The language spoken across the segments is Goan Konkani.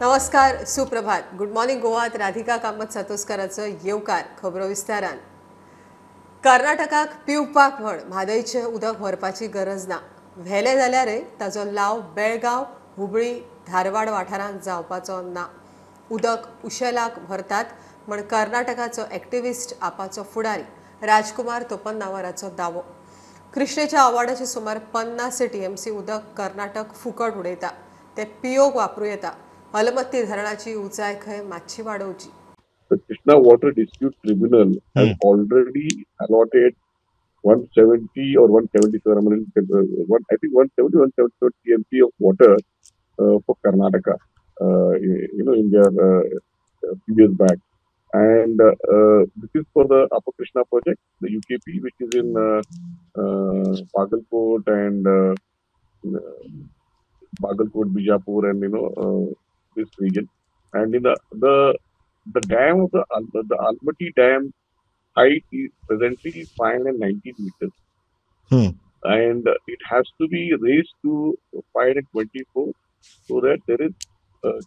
नमस्कार, सुप्रभात. गुड मॉर्निंग गोवात राधिका कामत सातोस्काराचो येवकार. खबरो विस्तारान. कर्नाटकाक पिवपाक म्हण म्हादयचें उदक व्हरपाची गरज ना. व्हेलें जाल्यारय ताजो लाव बेळगांव, हुबळी, धारवाड वाठारांक जावपाचो ना. उदक उशेलाक व्हरतात म्हण कर्नाटकाचो एक्टिविस्ट आपाचो फुडारी राजकुमार तोपन्नावराचो दावो. कृष्णेच्या आवाडाचे सुमार 50 TMC उदक कर्नाटक फुकट उडयता, ते पियोक वापरूं येता. अलमत्ती धरणाची उंचाय खंय मातशी वाडोवची. The Krishna Water Dispute Tribunal has already allotted 170 or 177, I think 170, 177 TMC of water for Karnataka, in their few years back. And this is for the Upper Krishna project, the UKP, which is in Bagalkot and Bagalkot, Bijapur, and this region. And in the dam of the Almatti dam height is presently 519 meters, and it has to be raised to 524 so that there is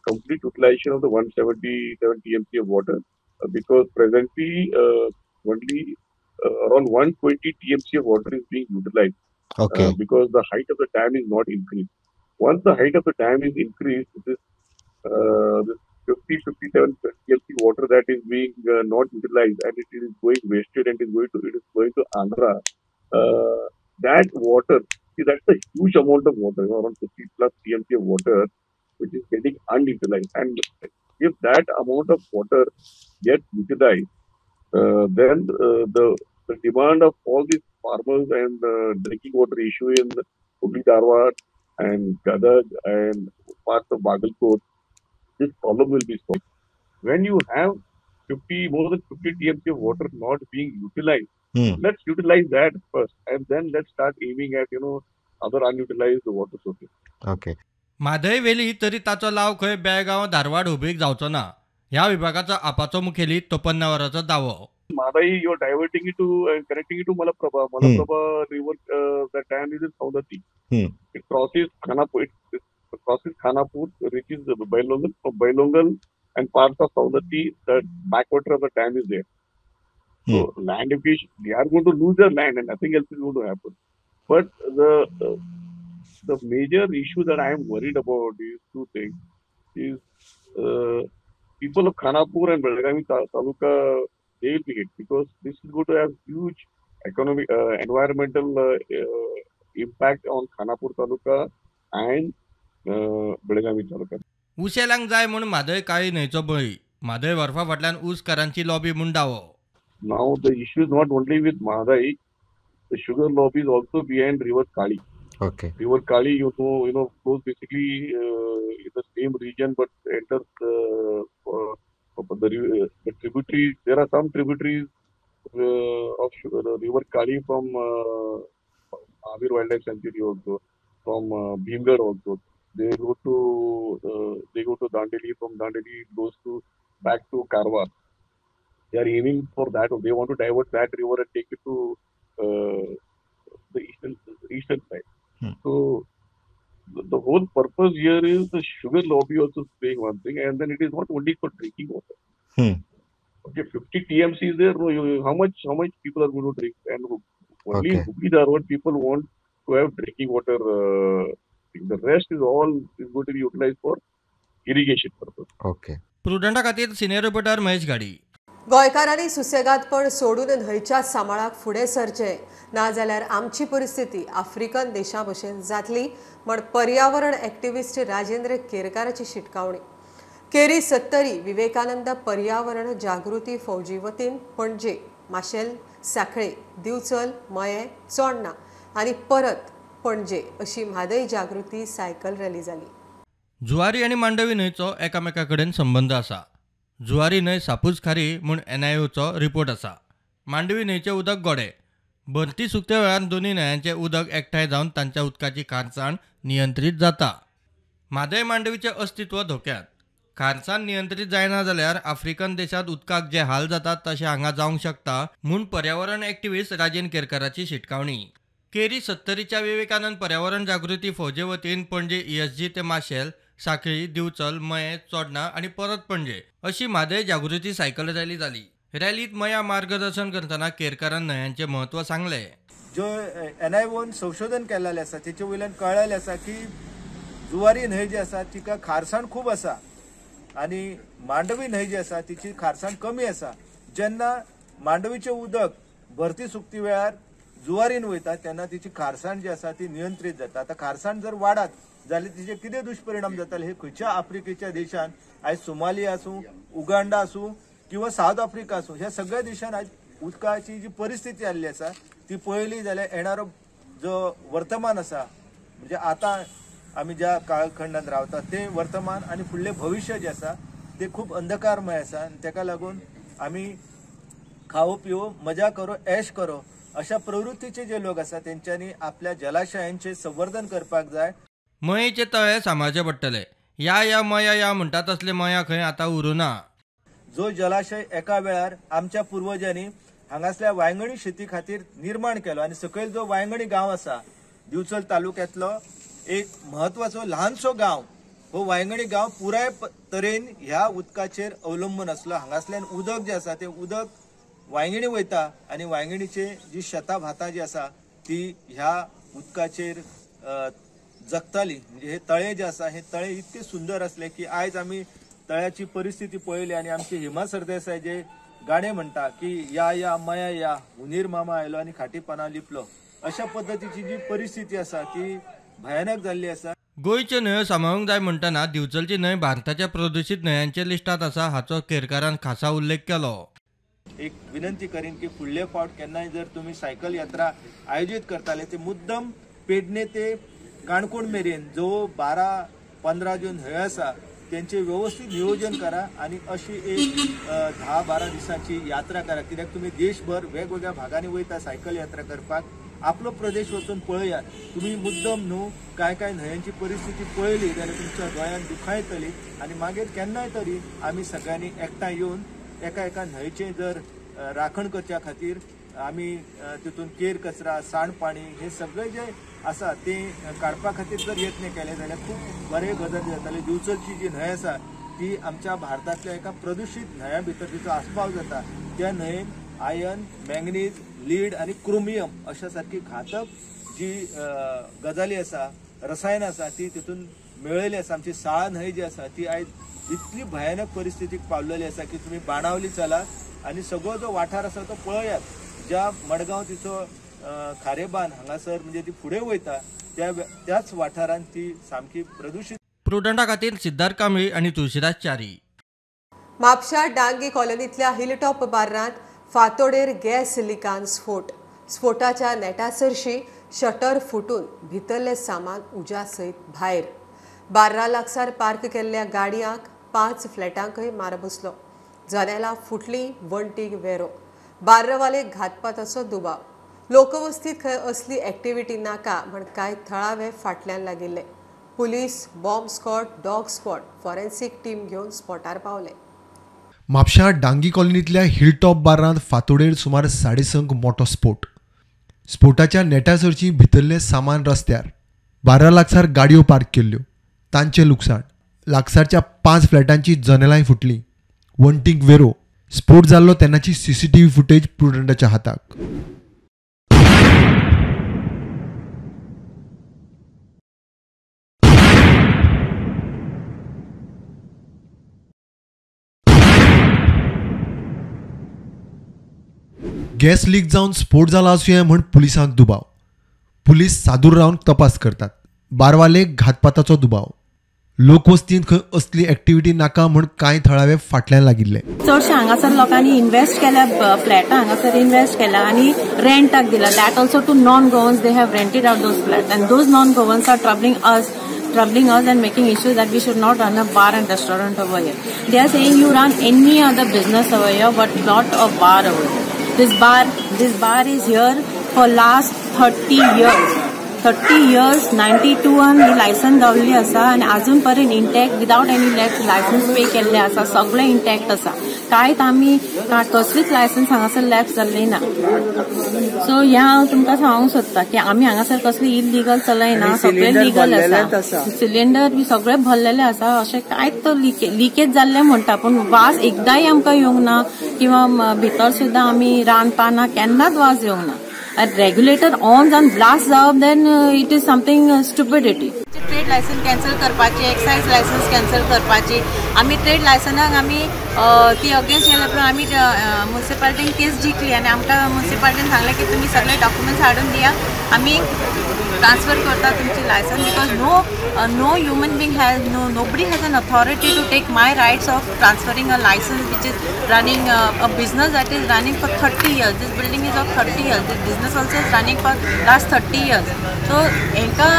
complete utilization of the 177 TMC of water, because presently only around 120 TMC of water is being utilized. Okay. Because the height of the dam is not increased. Once the height of the dam is increased, this 50-57 TMC water that is being not utilized and it is going wasted and it is going to Andhra. That water, see, that's a huge amount of water, around 50 plus TMC of water, which is getting unutilized. And if that amount of water gets utilized, then the demand of all these farmers and drinking water issue in Hubli, Dharwad and Gadag and parts of Bagalkot, this problem will be solved. When you have more than 50 TMC of water not being utilized, let's utilize that first, and then let's start aiming at other unutilized water sources. Okay. Mhadei व्हेली तरी ताचो लाव खंय बेळगांव, धारवाड, हुबळीक जावचो ना, ह्या विभागाचो आपाचो मुखेली तोपन्नावराचो दावो. Mhadei, you are diverting it to and connecting it to Malaprabha. Malaprabha river, the dam is in Saundatti. It crosses Khanapur. It crosses Khanapur, reaches Bailongal. From Bailongal and parts of Saundatti, the backwater of the dam is there. So land acquisition, they are going to lose their land and nothing else is going to happen. But the major issue that I am worried about is two things. Is people of Khanapur and Belagavi Taluka, they will be hit, because this is going to have huge economic, environmental impact on Khanapur Taluka and Belagavi Taluka. उशेलांक जाय म्हूण म्हादय काळी न्हंयचो बळी. म्हादय व्हरपा फाटल्यान ऊसकारांची लॉबी म्हूण दावो. Now the issue is not only with Mhadei, the sugar lobby is also behind River Kali. Okay. River Kali, flows basically in the same region, but enters the tributaries. There are some tributaries of River Kali from Mahavir Wildlife Sanctuary also, from Bhimgarh also. They go to Dandeli. From Dandeli it goes to back to Karwar. They are aiming for that. They want to divert that river and take it to the eastern side. So the whole purpose here is the sugar lobby also is playing one thing, and then it is not only for drinking water. Okay, 50 TMC is there. No, how much people are going to drink? And only Hubli, Dharwad people want to have drinking water. The rest is all is going to be utilized for irrigation purpose. Okay. प्रुडंटा खातीर सिनियर रिपोर्टर महेश गाडी. गोंयकारांनी सुसेगादपण सोडून न्हंयच्या सांबाळाक फुडें सरचें, नाजाल्यार आमची परिस्थिती आफ्रिकन देशां भशेन जातली म्हण पर्यावरण एक्टिविस्ट राजेंद्र केरकाराची शिटकावणी. केरी सत्तरी विवेकानंद पर्यावरण जागृती फौजी वतीन पणजे, माशेल, सांखळे, दिवचल, मये, चोडणा आनी परत पणजे अशी म्हादय जागृती सायकल रॅली जाली. जुवारी आनी मांडवी न्हंयचो एकामेका कडेन संबंद आसा. जुवारी न्हंय सापूच खारी म्हूण NIOचो रिपोर्ट आसा. मांडवी न्हंयचें उदक गोडे. भरती सुकते वेळार दोनूय न्हंयांचें उदक एकठांय जावन तांच्या उदकाची खारसाण नियंत्रीत जाता. म्हादय मांडवीचें अस्तित्व धोक्यांत. खारसाण नियंत्रीत जायना जाल्यार आफ्रिकन देशांत उदकाक जे हाल जातात तशें हांगा जावंक शकता म्हूण पर्यावरण एक्टिविस्ट राजेंद्र केरकाराची शिटकावणी. केरी सत्तरीच्या विवेकानंद पर्यावरण जागृती फौजे वतीन पणजे ESG ते माशेल साखळी, दिवचल, मये, चोडणा आनी परत पणजे अशी म्हादय जागृती सायकल रॅली जाली. रॅलीत मया मार्गदर्शन करतना केरकारान न्हंयांचें म्हत्व सांगलें. जो एनआयओन संशोधन केलेलें आसा तेचे वयल्यान कळ्ळेलें आसा की जुवारी न्हंय जी आसा तिका खारसाण खूब आसा आनी मांडवी न्हंय जी आसा तिची खारसाण कमी आसा. जेन्ना मांडवीचें उदक भरती सुकती वेळार जुवारीन वयता तेन्ना तिची खारसाण जी आसा ती नियंत्रीत जाता. आतां खारसाण जर वाडत जाल्यार तिचे कितें दुश्परिणाम जाताले हे खंयच्या आफ्रिकेच्या देशान, आयज सोमालिया आसूं, उगांडा आसूं किंवा सावथ आफ्रिका आसूं, ह्या सगळ्या देशान आयज उदकाची जी परिस्थिती आयिल्ली आसा ती पळयली जाल्यार येणारो जो वर्तमान आसा, म्हणजे आतां आमी ज्या काळखंडात रावतात ते वर्तमान आनी फुडलें भविश्य जें आसा ते खूब अंधकारमय आसा. आनी तेका लागून आमी खाओ पिओ, मजा करो, ऐश करो अशा प्रवृत्तीचे जे लोक आसा तेंच्यांनी आपल्या जलाशयांचें संवर्धन करपाक जाय. मयेचे तळे सांबाळचे पडटले. या या मया या म्हणटा तसले मया खंय आतां उरूना. जो जलाशय एका वेळार आमच्या पुर्वजांनी हांगासल्या वांयगणी शेती खातीर निर्माण केलो आनी सकयल जो वांयगणी गांव आसा, दिवचल तालुक्यांतलो एक म्हत्वाचो ल्हानसो गांव, हो वांयगणी गांव पुराय तरेन ह्या उदकाचेर अवलंबून आसलो. हांगासल्यान उदक जें आसा तें उदक वांयगणी वयता आनी वांयगणीचे जी शेतां भातां जी आसा ती ह्या उदकाचेर जगताली. म्हणजे हे तळे जे आसा हे तळे इतके सुंदर आसले की आयज आमी तळ्याची परिस्थिती पळयली आनी आमचे हेमा सरदेसाय जे गाणे म्हणटा की या या मया या हुनीर मामा आयलो आनी खाटी पानां लिपलो, अशा पद्दतीची जी परिस्थिती आसा ती भयानक जाल्ली आसा. गोंयच्यो न्हंयो सांबाळूंक जाय म्हणटना दिवचलची न्हंय भारताच्या प्रदुशीत न्हंयांच्या लिस्टांत आसा हाचो केरकारान खासा उल्लेख केलो. एक विनंती करीन की फुडले फावट केन्नाय जर तुमी सायकल यात्रा आयोजीत करताले ते मुद्दम पेडणे ते काणकोण मेरेन जो 12-15 ज्यो न्हंयो आसा तेंचे व्यवस्थित नियोजन करा आनी अशी एक 10-12 दिसांची यात्रा करा. कित्याक तुमी देशभर वेगवेगळ्या भागांनी वयता सायकल यात्रा करपाक, आपलो प्रदेश वचून पळयात. तुमी मुद्दम न्हू कांय कांय न्हंयांची परिस्थिती पळयली जाल्यार तुमच्या गोंयांत दुखां येतली आनी मागीर केन्नाय तरी आमी सगळ्यांनी एकठांय येवन एका एका न्हंयचें जर राखण करच्या खातीर आमी तितून केर कचरा, सांडपाणी हे सगळे जे आसा ते काडपा खातीर जर यत्न केले जाल्यार खूब बरे गजाली जाताले. दिवचलची जी न्हंय आसा ती आमच्या भारतांतल्या एका प्रदुशीत न्हंया भितर तिचो आस्पाव जाता. त्या न्हंयेन आयर्न, मॅंगनीज, लीड आनी क्रोमियम अशा सारकी घातक जी गजाली आसा, रसायनां आसा ती तितून मेळयली आसा. आमची साळा न्हंय जी आसा ती आयज इतली भयानक परिस्थितीक पावलेली आसा की तुमी बाणावली चलात आनी सगळो जो वाठार आसा तो पळयात. ज्या मडगांव तिचो खारेबान हांगासर म्हणजे ती फुडें वयता त्याच वाठारांत ती सामकी प्रदुशीत. प्रुडंटा खातीर सिद्धार्थ कांबळी आनी तुळशीदास च्यारी. म्हापशा डांगी कॉलनीतल्या हिलटॉप बार्रांत फातोडेर गॅस लिकान स्फोट. स्फोटाच्या नेटासरशी शटर फुटून भितरलें सामान उज्या सयत भायर. बार्रा लागसार पार्क केल्ल्या गाडयांक 5 फ्लॅटांकय मार बसलो. जनेलां फुटली, वण्टीक वेरो. बार्रवाले घातपाताचो दुबाव. लोकवस्तीत खंय असली एक्टिविटी नाका म्हण कांय थळावे फाटल्यान लागिल्ले. Police, bomb squad, dog squad, forensic team घेवन स्पॉटार पावले. म्हापशा डांगी कॉलनींतल्या हिलटॉप बार्रांत फातोडेर सुमार 6:30 मोठो स्फोट. स्फोटाच्या नेटासरची भितरलें सामान रस्त्यार. बार्रा लागसार गाडयो पार्क केल्ल्यो, तांचें लुकसाण. लागसारच्या 5 फ्लॅटांची जनेलांय फुटलीं, वण्टीक वेरो. स्फोट जाल्लो तेन्नाची सीसीटीव्ही फुटेज प्रुडंटाच्या हाताक. गॅस लीक जावन स्फोट जाला आसुये म्हूण पुलिसांक दुबाव. पुलीस सादूर रावन तपास करतात. बारवाले घातपाताचो दुबाव. लोकवस्तींत खंय असली एक्टिविटी नाका म्हूण कांय थळावे फाटल्यान लागिल्ले. चडशे हांगासर लोकांनी इन्वेस्ट केल्या, फ्लॅटां हांगासर इन्वेस्ट केल्या आनी रेंटाक दिला. That also to non Goans they have rented out those flat and those non Goans are troubling us and making issues that we should not run a bar and restaurant over here. They are saying you run any other business over here but not a bar over here. This bar is here for last 30 years. 30 years 92 he license गावल्ली आसा आनी आजून पर्यंत intact without any lapse licence pay केल्ले आसा, सगळें इंटॅक्ट आसा. कांयच आमी कसलीच लायसन्स हांगासर लॅप्स जाल्ली ना. सो ह्या हांव तुमकां सांगूंक सोदता की आमी हांगासर कसली इलिगल चलयना, सगळें लिगल आसा. सिलिंडर बी सगळें भरलेलें आसा, अशें कांयच तो लिकेज जाल्लें म्हणटा, पूण वास एकदांय आमकां येवंक ना किंवा भितर सुद्दां आमी रांदपाना केन्नाच वास येवंक ना. रेग्युलेटर ऑन जावन ब्लास्ट जावप then it is something stupidity. Trade licence cancel करपाची, एक्सायज लायसन्स कॅन्सल करपाची. आमी ट्रेड लायसनाक आमी ती अगेन्स्ट गेल्या उपरांत आमी मुन्सिपालिटीन केस जिखली आनी आमकां मुन्सिपालिटीन सांगलें की तुमी सगळे डॉक्युमेंट्स हाडून दिया, आमी ट्रान्सफर करता तुमची licence. Because no human being has nobody has an authority to take my rights of transferring a licence which is running a business that is running for 30 years. This building is of 30 years. This business also is running for last 30 years. So हेंकां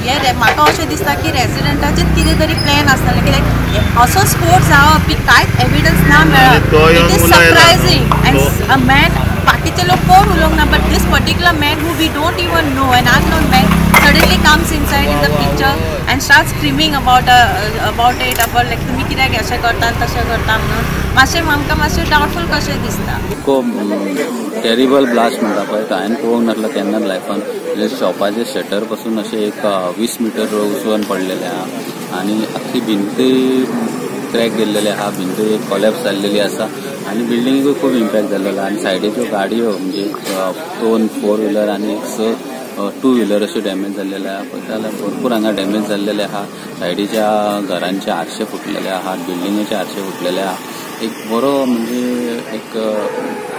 हे म्हाका अशें दिसता की रेजिडंटाचेच कितें तरी प्लॅन आसतलें, कित्याक असो स्पोर्ट जावप की कांयच एविडन्स ना मेळप. It is surprising and a man, बाकीचे लोक कोण उलोवंक ना, but this particular man who we don't even know, an unknown man suddenly comes inside in the picture and start screaming about it, about like तुमी कित्याक अशें करता तशें करता म्हणून मातशें आमकां मातशें डावटफूल कशें दिसता. इतको टेरिबल ब्लास्ट म्हणटा पळय तो हांवें पळोवंक नासलो केन्नाच लायफान. म्हणजे शॉपाचे शटर पासून अशें एक 20 मिटर उसवन पडलेलें आहा आनी आख्खी भिंतय क्रॅक गेल्लेले आहा, भिंतय कोलॅप्स जाल्लेली आसा आनी बिल्डिंगूय खूब इम्पॅक्ट जाल्लेलो आहा. आनी सायडीच्यो गाडयो म्हणजे 2 4 व्हिलर आनी 6 2 व्हिलर अश्यो डॅमेज जाल्लेले आहा. पळयता जाल्यार भरपूर हांगा डॅमेज जाल्लेले आहा. सायडीच्या घरांचे आरशे फुटलेले आहा, बिल्डिंगेचे आरशे फुटलेले आहा. एक बरो म्हणजे एक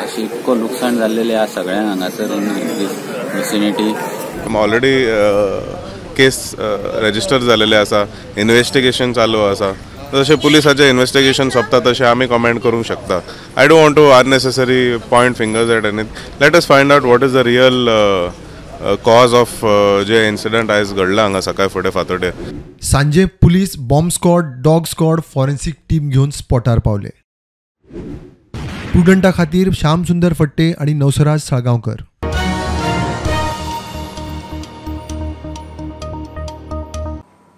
अशी इतको लुकसाण जाल्लेलें आहा सगळ्यांक हांगासर in this vicinity. Already case register जाल्लेले आसा, इन्वेस्टिगेशन चालू आसा. जशें पुलिसाचें इन्वेस्टिगेशन सोंपता तशें आमी कमेंट करूंक शकता. I don't want to unnecessary point fingers at any. Let us find out what is the real cause of J incident आयज घडला हांगा सकाळ फुडें फातोडेर. सांजे police bomb squad, dog squad, forensic team घेवन स्पॉटार पावले. प्रुडंटा खातीर श्याम सुंदर फट्टे आनी नवसराज साळगांवकर.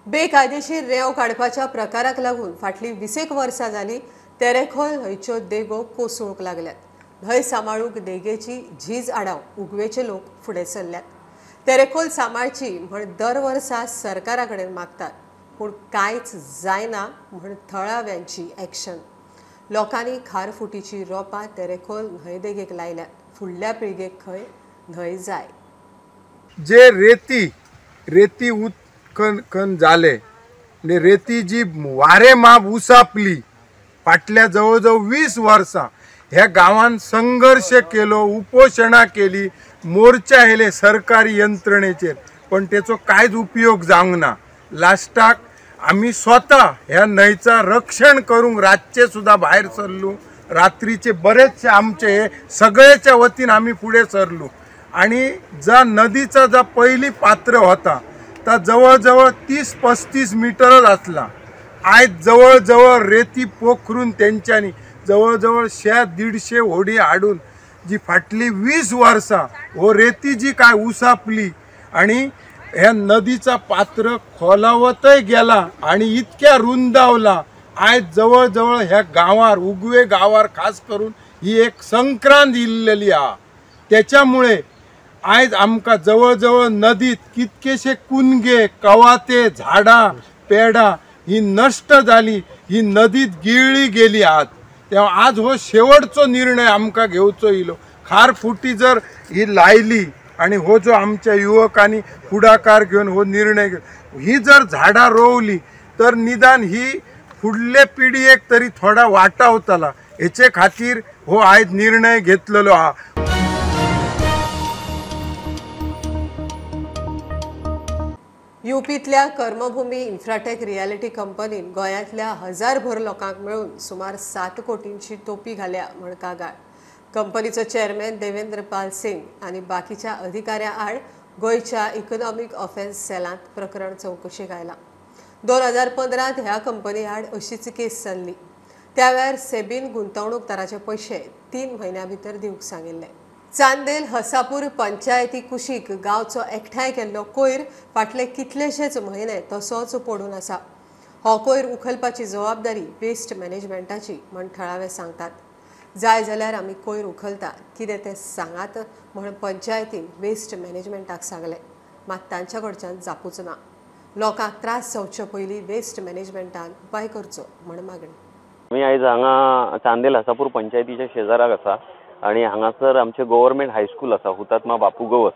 बेकायदेशीर रेंव काडपाच्या प्रकाराक लागून फाटलीं 20 वर्सां जालीं तेरेखोल न्हंयच्यो देगो कोसळूंक लागल्यात. न्हंय सांबाळूंक देगेची झीज आडाव उगवेचे लोक फुडें सरल्यात. तेरेखोल सांबाळची म्हण दर वर्सा सरकारा कडेन मागतात, पूण कांयच जायना म्हण थळाव्यांची एक्शन. लोकांनी खारफुटीची रोपां तेरेखोल न्हंय देगेक लायल्यात. फुडल्या पिळगेक खंय न्हंय जाय. जे रेती रेती उत्खनन जाले आनी रेती जी वारे माप उसापली फाटल्या जवळ जवळ 20 वर्सां ह्या गांवान संघर्श केलो, उपोशणां केली, मोर्चा येयले सरकारी यंत्रणेचेर, पण तेचो कांयच उपयोग जावंक ना. लास्टाक आमी स्वता ह्या न्हंयचा रक्षण करूंक रातचे सुद्दां भायर सरलो. रात्रीचे बरेचशे आमचे हे सगळ्याच्या वतीन आमी फुडें सरलो आनी जा नदीचा जा पयली पात्र होता ता जवळ जवळ 30-35 मिटरच आसला. आयज जवळ जवळ रेती पोखरून तेंच्यांनी जवळ जवळ 100-150 होडी हाडून जी फाटली 20 वर्सां हो रेती जी काय उसापली आनी ह्या नदीचा पात्र खोलावतय गेला आनी इतक्या रुंदावला. आयज जवळ जवळ ह्या गांवार, उगवे गांवार खास करून ही एक संक्रांत इल्लेली आहा. त्याच्यामुळे आयज आमकां जवळ जवळ नदीत कितकेशे कुनगे, कवाते, झाडां पेडां ही नष्ट जाली, ही नदीत गिळ्ळी गेली आहात. तेव्हा आज हो शेवटचो निर्णय आमकां घेवचो इलो. खारफुटी जर ही लायली आणि हो जो आमच्या युवकांनी फुडाकार घेवन हो निर्णय घेवन ही जर झाडां रोवली तर निदान ही फुडले पिढयेक तरी थोडा वाटावतला, हेचे खातीर हो आयज निर्णय घेतलेलो आहा. युपीतल्या कर्मभूमी इन्फ्राटेक रियालिटी कंपनीन गोंयांतल्या 1000भर लोकांक मेळून सुमार 7 कोटींची तोपी घाल्या म्हण कागाळ. कंपनीचो चेअरमॅन देवेंद्र पाल सिंग आनी बाकीच्या अधिकाऱ्यां आड गोंयच्या इकॉनॉमीक ऑफेन्स सेलांत प्रकरण चवकशेक आयलां. 2015 ह्या कंपनी आड अशीच केस जाल्ली. त्या वेळार सेबीन गुंतवणूकदाराचे पयशे 3 म्हयन्यां भितर दिवंक सांगिल्ले. चांदेल हसापूर पंचायती कुशीक गांवचो एकठांय केल्लो कोयर फाटले कितलेशेच म्हयने तसोच पडून आसा. हो कोयर उखलपाची जबाबदारी वेस्ट मॅनेजमेंटाची म्हण थळावे सांगतात. जाय जाल्यार आमी कोयर उखलता, कितें तें सांगात म्हण पंचायतीन वेस्ट मॅनेजमेंटाक सांगलें, मात तांच्या कडच्यान जापूच ना. लोकांक त्रास जावचे पयलीं वेस्ट मॅनेजमेंटान उपाय करचो म्हण मागणी. आमी आयज हांगा चांदेल हसापूर पंचायतीच्या शेजाराक आसा आनी हांगासर आमचें गव्हर्मेंट हायस्कूल आसा, हुतात्मा बापू गवस.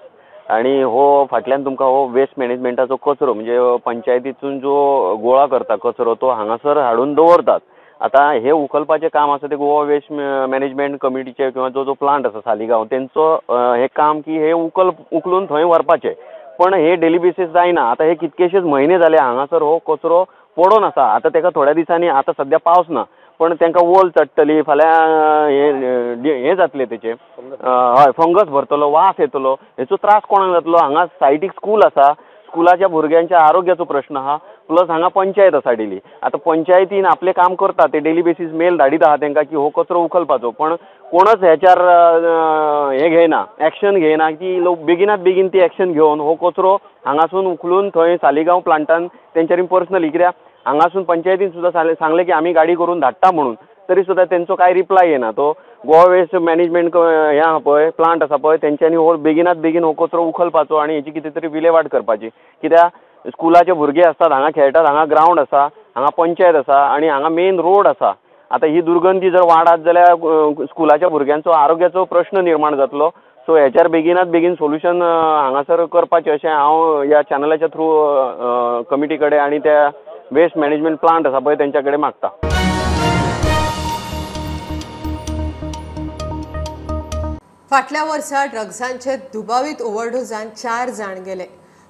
आनी हो फाटल्यान तुमकां हो वेस्ट मॅनेजमेंटाचो कचरो म्हणजे पंचायतीतून जो गोळा करता कचरो तो हांगासर हाडून दवरतात. आतां हे उखलपाचें काम आसा तें गोवा वेस्ट मॅनेजमेंट कमिटीचे किंवा जो जो प्लांट आसा सालिगांव तेंचो हें काम की हे उखलून थंय व्हरपाचें. पण हे डेली बेसीस जायना. आतां हे कितकेशेच म्हयने जाले हांगासर हो कचरो पडोन आसा. आतां तेका थोड्या दिसांनी, आतां सद्या पावस ना पण तांकां वोल चडटली, फाल्यां हें जातलें तेचें, हय फंगस भरतलो, वास येतलो, हेचो त्रास कोणाक जातलो. हांगा सायडीक स्कूल आसा, स्कुलाच्या भुरग्यांच्या आरोग्याचो प्रश्न आहा, प्लस हांगा पंचायत आसा डेली. आतां पंचायतीन आपलें काम करता, ते डेली बेसीस मेल धाडीत आहा तांकां की हो कचरो उखलपाचो, पण कोणच हेच्यार हें घेयना, एक्शन घेयना की लोक बेगिनात बेगीन ती एक्शन घेवन हो कचरो हांगासून उखलून थंय सालिगांव प्लांटान तेंच्यांनी पर्सनली, कित्याक हांगासून पंचायतीन सुद्दां सांगलें की आमी गाडी करून धाडटा म्हणून, तरी सुद्दां तेंचो कांय रिप्लाय येना. तो गोवा वेस्ट मॅनेजमेंट हें आहा पळय, प्लांट आसा पळय, तेंच्यांनी हो बेगिनात बेगीन हो कचरो उखलपाचो आनी हेची कितें तरी विलेवाट करपाची. कित्याक स्कुलाचे भुरगे आसतात हांगा खेळटात, हांगा ग्रावंड आसा, हांगा पंचायत आसा आनी हांगा मेन रोड आसा. आतां ही दुर्गंधी जर वाडत जाल्यार स्कुलाच्या भुरग्यांचो आरोग्याचो प्रश्न निर्माण जातलो. सो हेच्यार बेगिनात बेगीन सोल्युशन हांगासर करपाचें अशें हांव ह्या चॅनलाच्या थ्रू कमिटी कडेन आनी त्या वेस्ट मॅनेजमेंट प्लांट आसा पळय तेंच्या कडेन मागता. फाटल्या वर्सा ड्रग्सांचे दुबावीत ओव्हरडोजान 4 जाण गेले.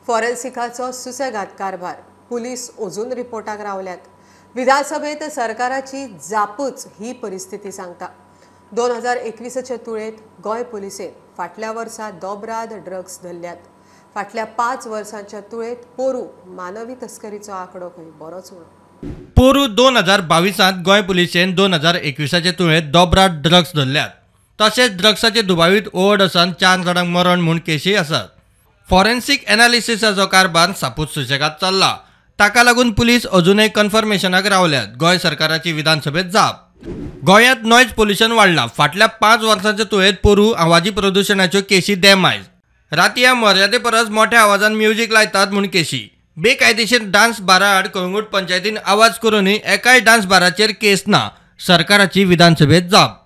फॉरेन्सिकाचो सुसेगाद कारभार, पुलीस अजून रिपोर्टाक रावल्यात. विधानसभेत सरकाराची जापूच ही परिस्थिती सांगता. 2021चे तुळेंत गोंय पुलिसेन फाटल्या वर्सा दोबराद ड्रग्स धरल्यात. फाटल्या 5 वर्सांच्या तुळेंत पोरू मानवी तस्करीचो आंकडो खंय बरोच उणो. पोरू 2022 गोंय पुलिसेन 2021चे तुळेंत दोबराद ड्रग्स धरल्यात. तशेंच ड्रग्साचे दुबावीत ओव्हरडोसान 4 जाणांक मरण म्हूण केशी आसात. फॉरेन्सिक एनालिसिसाचो कारभार सापूच सुशेगाद चल्ला. ताका लागून पुलीस अजूनय कन्फर्मेशनाक रावल्यात. गोंय सरकाराची विधानसभेत जाप. गोंयांत नॉयज पोल्युशन वाडलां. फाटल्या 5 वर्सांचे तुळेंत पोरू आवाजी प्रदुशणाच्यो केशी देमायज. रातया मर्यादे परस मोठ्या आवाजान म्युजीक लायतात म्हूण केशी. बेकायदेशीर डान्स बारा आड कळंगूट पंचायतीन आवाज करूनय एकाय डान्स बाराचेर केस ना. सरकाराची विधानसभेत जाप.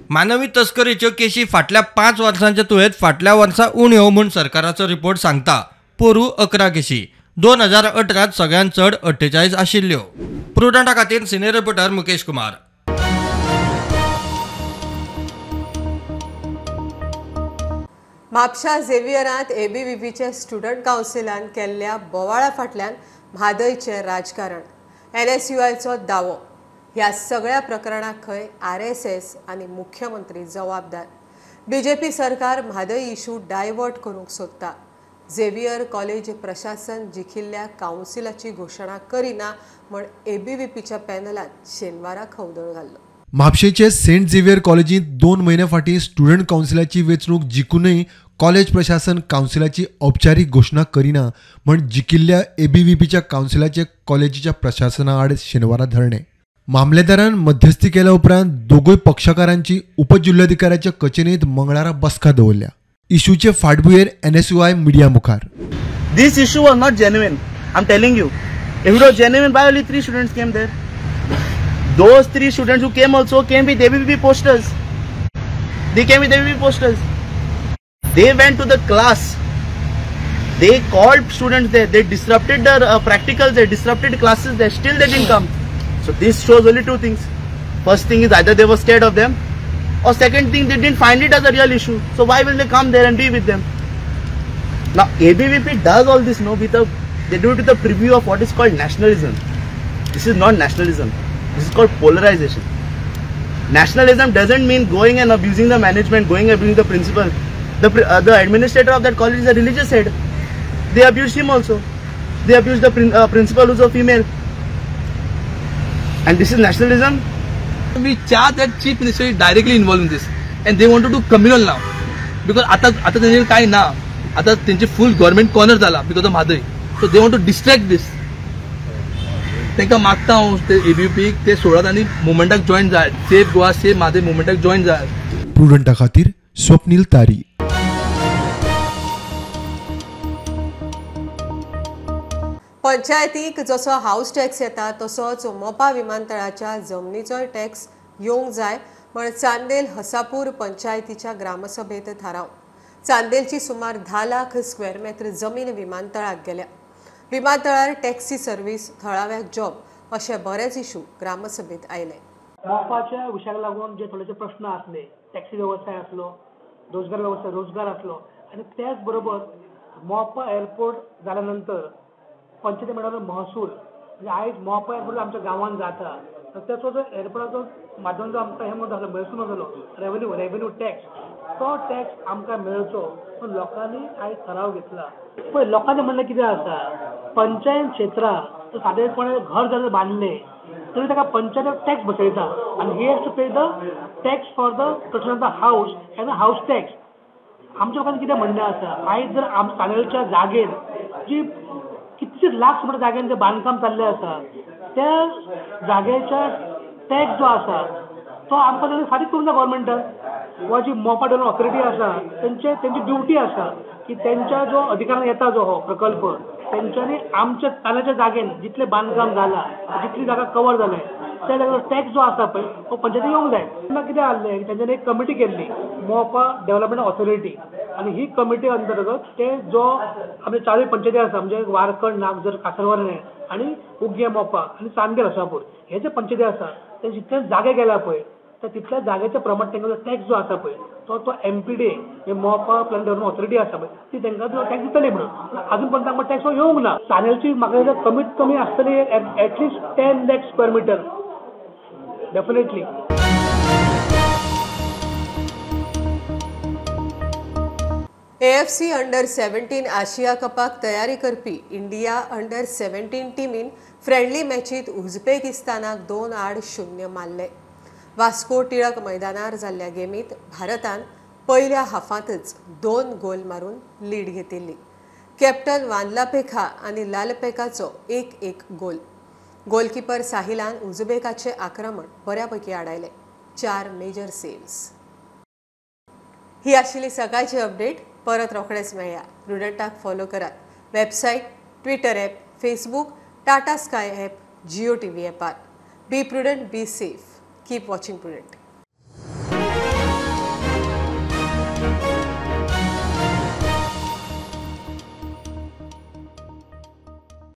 मानवी तस्करीच्यो केशी फाटल्या 5 वर्सांच्या तुळेंत फाटल्या वर्सा उण्यो म्हूण सरकाराचो रिपोर्ट सांगता. पोरू 11 केशी, 2018 सगळ्यांत चड 48 आशिल्ल्यो. प्रुडंटा खातीर सिनियर रिपोर्टर मुकेश कुमार. म्हापशा झेवियरांत एबीव्हीपीचे स्टुडंट कावन्सिलान केल्ल्या बोवाळा फाटल्यान म्हादयचें राजकारण, एनएसयूआयचो दावो. ह्या सगळ्या प्रकरणाक खंय आरएसएस आनी मुख्यमंत्री जबाबदार. बीजेपी सरकार म्हादय इशू डायवर्ट करूंक सोदता. झेवियर कॉलेज प्रशासन जिखिल्ल्या कावन्सिलाची घोशणा करिना म्हण एबीव्हीपीच्या पॅनलान शेनवारा खवदळ घाल्लो. म्हापशेचे सेंट झेवियर कॉलेजींत 2 म्हयन्या फाटीं स्टुडंट कावन्सिलाची वेंचणूक जिखूनय कॉलेज प्रशासन कावन्सिलाची औपचारीक घोशणा करिना म्हण जिखिल्ल्या एबीव्हीपीच्या कावन्सिलाचे कॉलेजीच्या प्रशासना आड शेनवारा धरणे. मामलेदारान मध्यस्थी केल्या उपरांत दोगूय पक्षकारांची उपजिल्होधिकाऱ्याच्या कचेरींत मंगळारा बसका दवरल्या. इशूचे फाटभुंयेर एनएसयूआय मिडिया मुखार. This issue was not genuine. I am telling you. If it was genuine, why only 3 students came there? Those 3 students who came also came with ABVP posters. They came with ABVP posters. They went to the class. They called students there. They disrupted their practicals. They disrupted classes there. Still they didn't come. So this shows only 2 things. First thing is either they were scared of them, or second thing, they didn't find it as a real issue. So why will they come there and be with them? Now ABVP does all this, no, with a, they do it with a preview of what is called nationalism. This is not nationalism. This is called polarization. Nationalism doesn't mean going and abusing the management, going and abusing the principal. The administrator of that college is a religious head. They abused him also. They abused the principal who's a female. And this is nationalism. We charge that chief minister is directly involved in this, and they want to do communal now. Because आतां आतां तेंचेर कांय ना, आतां तेंचे फूल गव्हर्मेंट कॉर्नर जाला because of Mhadei. So they want to distract this. तांकां मागता हांव ते एबीव्हीपीक ते सोडात आनी मुवमेंटाक जॉयन जाय, सेफ गोवा सेफ म्हादय मुवमेंटाक जॉयन जाय. प्रुडंटा खातीर स्वप्नील तारी. पंचायतीक जसो हावस टॅक्स येता तसोच मोपा विमानतळाच्या जमनीचोय टॅक्स येवंक जाय म्हण चांदेल हसापूर पंचायतीच्या ग्रामसभेत थाराव. चांदेलची सुमार 10 लाख स्क्वेअर मेत्र जमीन विमानतळाक गेल्या. विमानतळार टॅक्सी सर्व्हिस, थळाव्याक जॉब अशे बरेच इशू ग्रामसभेत आयले. मोपाच्या विशयाक लागून जे थोडेसे प्रश्न आसले, टॅक्सी वेवसाय आसलो, रोजगार वेवसाय रोजगार आसलो, आनी त्याच बरोबर मोपा एअरपोर्ट जाल्या नंतर पंचायती मेळिल्लो महसूल, म्हणजे आयज मोपा एअरपोर्ट आमच्या गांवांत जाता तर त्याचो जो एअरपोर्टाचो माध्यम जो आमकां हें जालो महसूल जालो रेवेन्यू टॅक्स, तो टॅक्स आमकां मेळचो पण लोकांनी आयज ठराव घेतला. पळय लोकांचें म्हणणें कितें आसा, पंचायत क्षेत्रां सादेपणान घर जर बांदलें तरी ताका पंचायत टॅक्स बसयता आनी he has to pay the tax for the protection of the house and house tax. आमच्या लोकांचें कितें म्हणणें आसा, आयज जर चांदेलच्या जागेर जी कितले लाख सुमार जाग्यान जें बांदकाम जाल्लें आसा त्या जाग्याच्या टॅक्स जो आसा तो आमकां ताणें फारीक करूंक जाय गव्हर्मेंटान, वा जी मोपा डेव्हलपमेंट ऑथॉरिटी आसा तेंचे तेंची ड्युटी आसा की तेंच्या जो अधिकारान येता जो हो प्रकल्प तेंच्यांनी आमच्या तालाच्या जागेन जितलें बांदकाम जालां जितली जागा कवर जाल्या त्या जाग्याचो टॅक्स जो आसा पळय तो पंचायती येवंक जाय. तेन्ना कितें जालें तेंच्यांनी एक कमिटी केल्ली मोपा डेव्हलपमेंट ऑथॉरिटी, आनी ही कमिटी अंतर्गत ते जो आमचे चारूय पंचायती आसा म्हणजे वारकण, नागझर, कासरवर्णे आनी उग्गे मोपा आनी चांदेल हसापूर हे जे पंचायती आसा ते जितले जागे गेल्या पळय तर तितल्या जागेच्या प्रमाण तांकां टॅक्स जो आसा पळय तो तो एमपीडी म्हणजे मोपा प्लॅन डेव्हलपमेंट ऑथॉरिटी आसा पळय ती तांकां तो टॅक्स दितली म्हणून. अजून पर्यंत आमकां टॅक्स येवंक ना. चांदेलची म्हाका दिसता कमीत कमी आसतली at least 10 lakh square metre definitely. AFC under 17 आशिया कपाक तयारी करपी इंडिया अंडर 17 टीमीन फ्रेंडली मॅचीत उझबेकिस्तानाक 2-0 मारले. वास्को टिळक मैदानार जाल्ल्या गेमीत भारतान पयल्या हाफांतच 2 गोल मारून लीड घेतिल्ली. कॅप्टन वानलापेखा आनी लालपेकाचो 1-1 गोल. गोलकीपर साहिलान उझबेकाचे आक्रमण बऱ्यापैकी आडायले. 4 मेजर सेव्स. ही आशिल्ली सकाळची अपडेट. परत रोखडेच मेळया. प्रुडंटाक फॉलो करात website, Twitter app, Facebook, Tata Sky app, Jio TV ॲपार. Be prudent, be safe, keep watching Prudent.